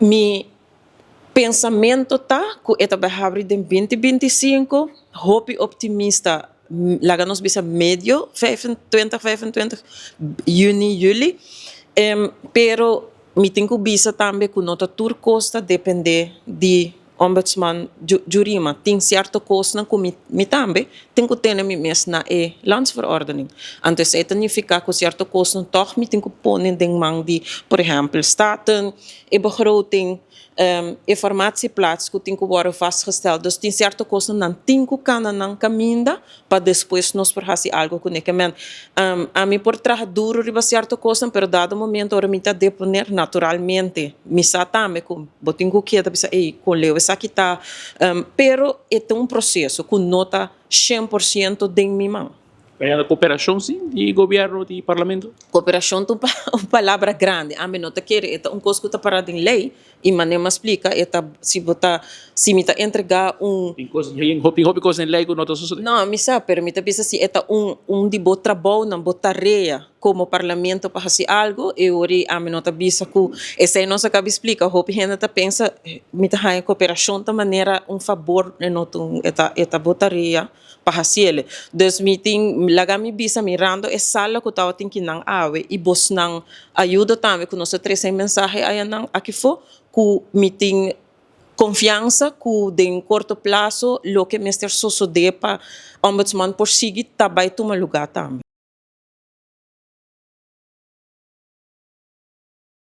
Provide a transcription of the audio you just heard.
Mi pensamento ta ku e ta bai habri den 2025, hopi optimista, laga nos bisa medio 2025, juni, juli. Pero mi tin ku bisa tambe ku no ta tur kos ta depende di Ombudsman Jurima. Tin sierto kosnan ku mi mi tambe tin ku tene mi mes na e landsverordening. Anto esei ta nifiká ku sierto kosnan tòg mi tin ku pone den man di, por ehèmpel, Staten, e begroting, e formatieplaats ku tin ku wòrdu vastgesteld. Dus tin sierto kosnan nan tin ku kana nan kaminda pa despues nos por hasi algo kuné. Ke men, ami por traha duru riba sierto kosnan, pero dado momento ora mi ta deponer, naturalmente mi sa tambe ku bo tin ku keda bisa, ey, kon leu esaki ta. Pero e ta un proseso ku no ta 100% den mi man. Bayendo koperashon si di gobierno di parlamento? Koperashon ta un palabra grandi. Ami no ta kere e ta un kos ku ta para den lei i manera mi a splika e ta si bo ta si mi ta entrega un. Tin kos tin hopi hopi kos den lei ku no ta sosode. No, mi sa, pero mi ta bisa si e ta un un di bo trabounan, bo tarea komo parlamento pa hasi algu, e ora ei ami no ta bisa ku esei nos a kaba di splika. Hopi hende ta pensa mi ta haña koperashon ta manera un fabor, e no ta un e ta e ta bo tarea. Pa hasiele. Dus mi tin laga mi bisa mirando e sala ku tabatin kinan awe i bosnan ayuda tambe ku nos a trese e mensahe ayanan akifó ku mi tin konfiansa ku den korto plaso loke mester sosodé pa Ombudsman por sigui ta bai tuma lugá tambe.